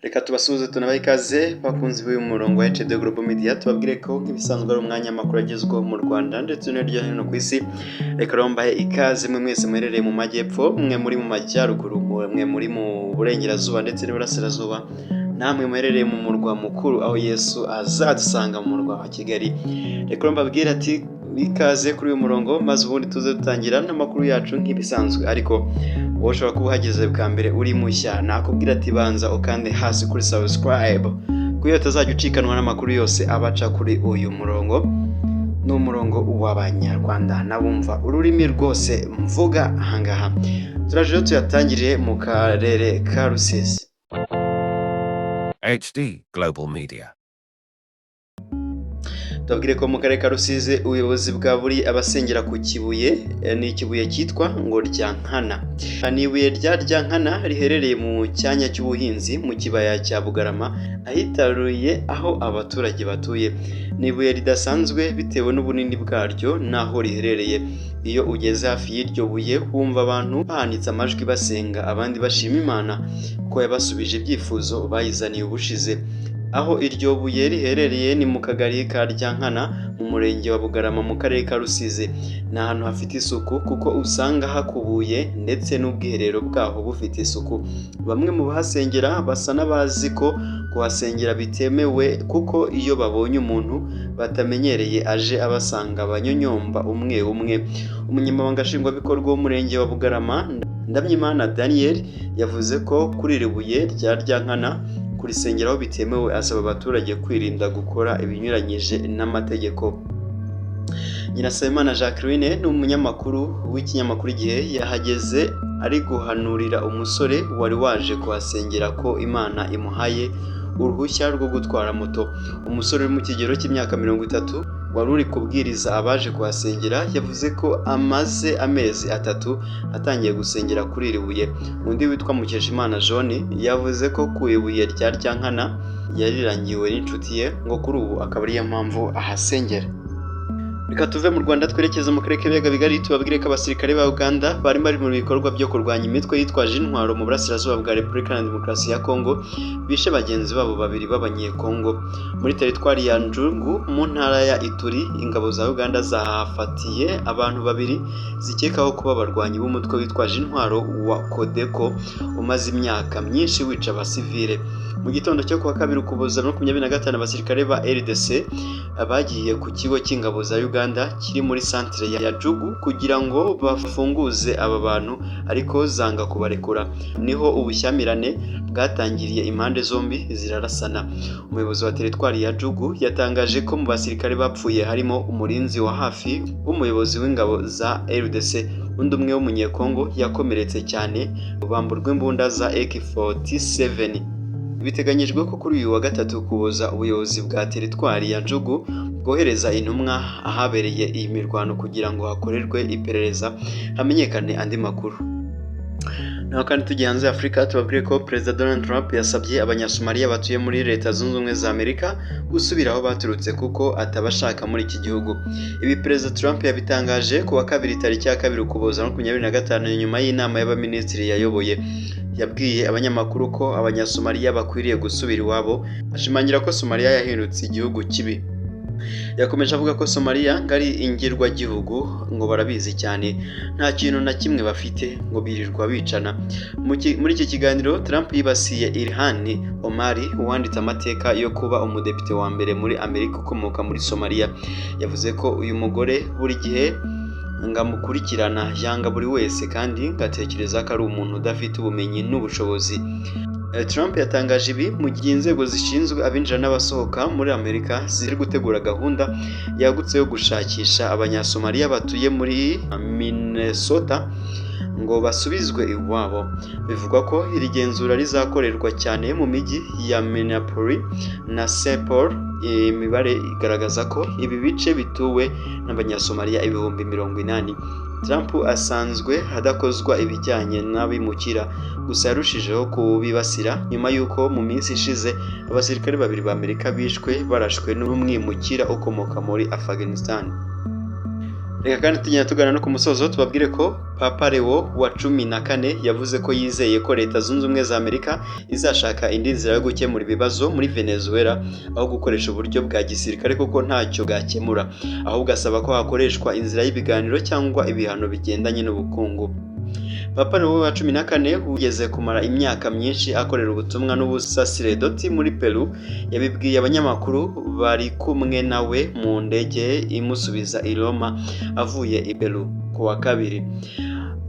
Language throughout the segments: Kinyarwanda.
Reka tubasuhuze, tunabahe ikaze, bakunzi b'uyu murongo wa HD Global Media. Tubabwire ko nk'ibisanzwe ari umwanya amakuru agezweho mu Rwanda ndetse no hirya no hino ku isi. Reka rero mbahe ikaze mwe mwese muherereye mu majyepfo, mwe muri mu majyaruguru, mwe muri mu burengerazuba ndetse n'iburasirazuba, namwe muherereye mu murwa mukuru aho Yesu azadusanga, mu murwa wa Kigali. Reka rero mbabwire ati ikaze kuri uyu murongo, maze ubundi tuze dutangira n'amakuru yacu nk'ibisanzwe. Ariko wowe ushobora kuba uhageze bwa mbere, uri mushya, nakubwira ati banza ukande hasi kuri subscribe kuko utazajya ucikanwa n'amakuru yose abaca kuri uyu murongo. Ni umurongo w'Abanyarwanda n'abumva ururimi rwose mvuga ahangaha. Turaje rero tuyatangiriye mu karere ka Rusizi. HD Global Media. Tubabwire ko mu karere ka Rusizi ubuyobozi bwa buri abasengera ku kibuye, ni ikibuye cyitwa ngo Ryankana. Ni ibuye rya Ryankana riherereye mu cyanya cy'ubuhinzi mu kibaya cya Bugarama, ahitaruye aho abaturage batuye. Ni ibuye ridasanzwe bitewe n'ubunini bwaryo n'aho riherereye. Iyo ugeze hafi y'iryo buye wumva abantu bahanitse amajwi basenga, abandi bashima Imana ko yabasubije ibyifuzo bayizaniye ubushize. Aho iryo buye riherereye ni mu kagari ka Ryankana, mu murenge wa Bugarama, mu karere ka Rusizi. Ni ahantu hafite isuku kuko usanga hakubuye ndetse n'ubwiherero bwaho bufite isuku. Bamwe mu bahasengera basa n'abazi ko kuhasengera bitemewe, kuko iyo babonye umuntu batamenyereye aje abasanga banyonyomba umwe umwe. Umunyamabanga Nshingwabikorwa w'umurenge wa Bugarama, Ndamyimana Daniel, yavuze ko kuri iri buye rya Ryankana kurisengeraho bitemewe, asaba abaturage kwirinda gukora ibinyuranyije n'amategeko. Nyirasabimana Jacqueline ni umunyamakuru w'ikinyamakuru Igihe, yahageze ari guhanurira umusore wari waje kuhasengera ko Imana imuhaye uruhushya rwo gutwara moto. Umusore uri mu kigero cy'imyaka 30 wari uri kubwiriza abaje kuhasengera yavuze ko amaze amezi 3 atangiye gusengera kuri iri buye. Undi witwa Mukeshimana John yavuze ko ku ibuye rya Ryankana yarirangiwe n'inshuti ye, ngo kuri ubu akaba ariyo mpamvu ahasengera. Reka tuve mu Rwanda twerekeze mu karere k'ibiyaga bigari. Tubabwire ko abasirikare ba Uganda bari bari mu bikorwa byo kurwanya imitwe yitwaje intwaro mu burasirazuba bwa Repubulika Iharanira Demokarasi ya Kongo bishe bagenzi babo babiri b'Abanyekongo muri teritwari ya Djugu mu ntara ya Ituri. Ingabo za Uganda zahafatiye abantu babiri zikekaho kuba abarwanyi b'umutwe witwaje intwaro wa Codeco umaze imyaka myinshi wica abasivile. Mu gitondo cyo kuwa kabiri, Ukuboza 25, abasirikare ba RDC bagiye ku kigo cy'ingabo za Uganda kiri muri santere ya Djugu kugira ngo bafunguze aba bantu, ariko zanga kubarekura. Niho ubushyamirane bwatangiriye, impande zombi zirarasana. Umuyobozi wa teritwari ya Djugu yatangaje ko mu basirikare bapfuye harimo umurinzi wa hafi w'umuyobozi w'ingabo za RDC. Undi umwe w'Umunyekongo yakomeretse cyane, bamburwa imbunda za AK47. Biteganyijwe ko kuri uyu wa gatatu, Ukuboza, ubuyobozi bwa teritwari ya Djugu bwohereza intumwa ahabereye iyi mirwano kugira ngo hakorerwe iperereza, hamenyekane andi makuru. Naho kandi tugiye hanze ya Afurika, tubabwire ko Perezida Donald Trump yasabye Abanyasomaliya batuye muri Leta Zunze Ubumwe za Amerika gusubira aho baturutse kuko atabashaka muri iki gihugu. Ibi Perezida Trump yabitangaje ku wa kabiri, tariki ya 2 Ukuboza 25, nyuma y'inama y'abaminisitiri yayoboye. Yabwiye abanyamakuru ko Abanyasomaliya bakwiriye gusubira iwabo, ashimangira ko Somaliya yahindutse igihugu kibi. Yakomeje avuga ko Somaliya ngo ari ingirwagihugu, ngo barabizi cyane, nta kintu na kimwe bafite, ngo birirwa bicana. Muri iki kiganiro Trump yibasiye Ilhan Omar wanditse amateka yo kuba umudepite wa mbere muri Amerika ukomoka muri Somaliya. Yavuze ko uyu mugore buri gihe ngo amukurikirana, yanga buri wese, kandi ngatekereza ko ari umuntu udafite ubumenyi n'ubushobozi. Trump yatangaje ibi mu gihe inzego zishinzwe abinjira n'abasohoka muri Amerika ziri gutegura gahunda yagutse yo gushakisha Abanyasomaliya batuye muri Minnesota. ngo basubizwe iwabo. Bivugwa ko iri genzura rizakorerwa cyane mu mijyi ya Minneapolis na St Paul. Imibare igaragaza ko ibi bice bituwe n'Abanyasomaliya 80,000. Trump asanzwe adakozwa ibijyanye n'abimukira, gusa yarushijeho kubibasira nyuma y'uko mu minsi ishize abasirikare babiri ba Amerika bishwe barashwe n'umwimukira ukomoka muri Afghanistan. Reka kandi tugenda tugana no ku musozo, tubabwire ko Papa Leo wa 14 yavuze ko yizeye ko Leta Zunze Ubumwe za Amerika izashaka indi nzira yo gukemura ibibazo muri Venezuela aho gukoresha uburyo bwa gisirikare, kuko ntacyo bwakemura, ahubwo asaba ko hakoreshwa inzira y'ibiganiro cyangwa ibihano bigendanye n'ubukungu. Papa Leo wa 14 wigeze kumara imyaka myinshi akorera ubutumwa n'ubusasiredoti muri Peru, yabibwiye abanyamakuru bari kumwe nawe mu ndege imusubiza i Roma avuye i Peru ku wa kabiri.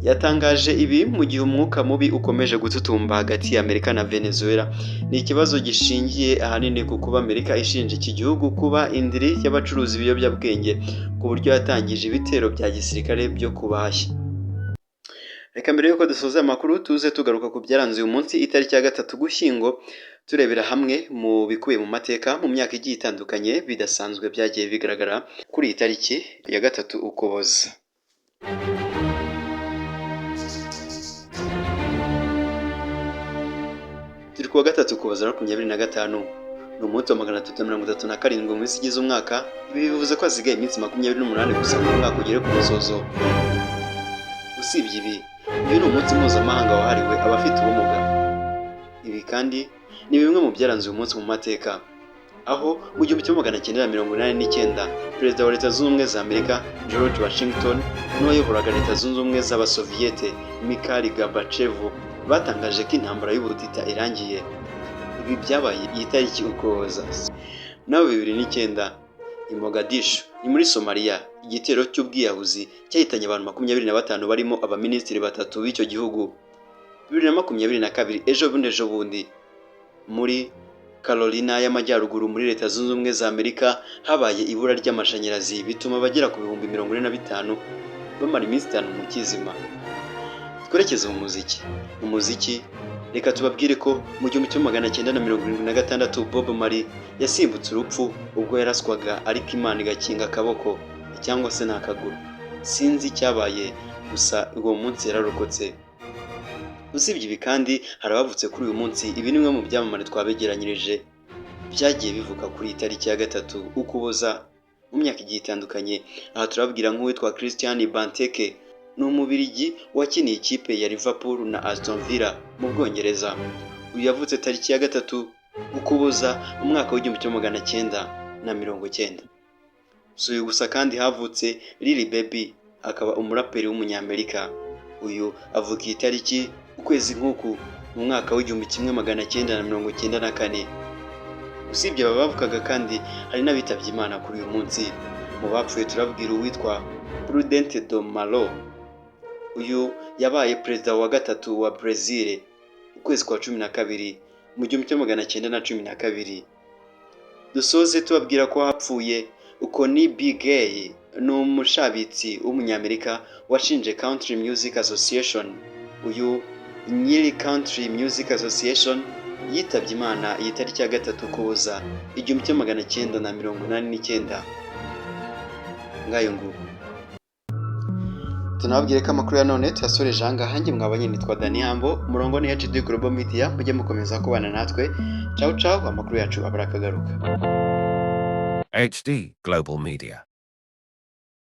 Yatangaje ibi mu gihe umwuka mubi ukomeje gututumba hagati ya Amerika na Venezuela. Ni ikibazo gishingiye ahanini ku kuba Amerika ishinja iki gihugu kuba indiri y'abacuruza ibiyobyabwenge, ku buryo yatangije ibitero bya gisirikare byo kubahashya. Reka mbere y'uko dusoza amakuru tuze tugaruka ku byaranze uyu munsi, itariki ya 3 Ugushyingo, turebera hamwe mu bikubiye mu mateka mu myaka igiye itandukanye bidasanzwe byagiye bigaragara kuri iyi tariki ya 3 Ukuboza. Turi kuwa 3 Ukuboza 2025, ni umunsi wa 337 mu minsi igize umwaka. Ibi bivuze ko hasigaye iminsi 28 gusa ngo umwaka ugere ku musozo. Usibye ibi, uyu ni umunsi mpuzamahanga wahariwe abafite ubumuga. Ibi kandi ni bimwe mu byaranze uyu munsi mu mateka, aho mu 1989 Perezida wa Leta Zunze Ubumwe za Amerika George Washington n'uwayoboraga Leta Zunze Ubumwe z'Abasoviyete Mikhail Gorbachev batangaje ko intambara y'ubutita irangiye. Ibi byabaye iyi tariki Ukuboza. Naho 2009 i Mogadishu ni muri Somalia, igitero cy'ubwiyahuzi cyahitanye abantu 25 barimo abaminisitiri 3 b'icyo gihugu. 2022 ejo bundi muri Carolina y'Amajyaruguru muri Leta Zunze Ubumwe za Amerika habaye ibura ry'amashanyarazi, bituma abagera ku 45,000 bamara iminsi 5 mu kizima. Twerekeze mu muziki. Mu muziki reka tubabwire ko mu 1976 Bob Marley yasimbutse urupfu ubwo yaraswaga, ariko Imana igakinga akaboko cyangwa se n'akaguru, sinzi icyabaye, gusa uwo munsi yararokotse. Usibye ibi kandi hari abavutse kuri uyu munsi. Ibi ni bimwe mu byamamare twabegeranyirije byagiye bivuka kuri iyi tariki ya 3 Ukuboza mu myaka igiye itandukanye. Aha turababwira nk'uwitwa Christian Benteke, ni umubirigi wakiniye ikipe ya Liverpool na Aston Villa mu Bwongereza. Uyu yavutse tariki ya 3 Ukuboza mu mwaka w'1990. Si uyu gusa kandi havutse Lil Baby, akaba umuraperi w'umunyamerika. Uyu avuka iyi tariki ukwezi nk'uku mu mwaka w'1994. Usibye aba bavukaga kandi hari n'abitabye Imana kuri uyu munsi. Mu bapfuye turabwira uwitwa Prudente do Malo. Uyu yabaye perezida wa 3 wa Brazil ukwezi kwa 12 mu 1912. Dusoze tubabwira ko hapfuye Connie B. Gay, ni umushabitsi w'umunyamerika washinje Country Music Association. Uyu nyiri Country Music Association yitabye Imana iyi tariki ya 3 Ukuboza 1989. Ngayo nguko. Tunababwire ko amakuru ya none tuyasoreje aha ngaha. Njye mwabanye nitwa Dani Hambo, umurongo ni HD Global Media, mujye mukomeza kubana natwe. Ciao ciao, amakuru yacu abarakagaruka. HD Global Media.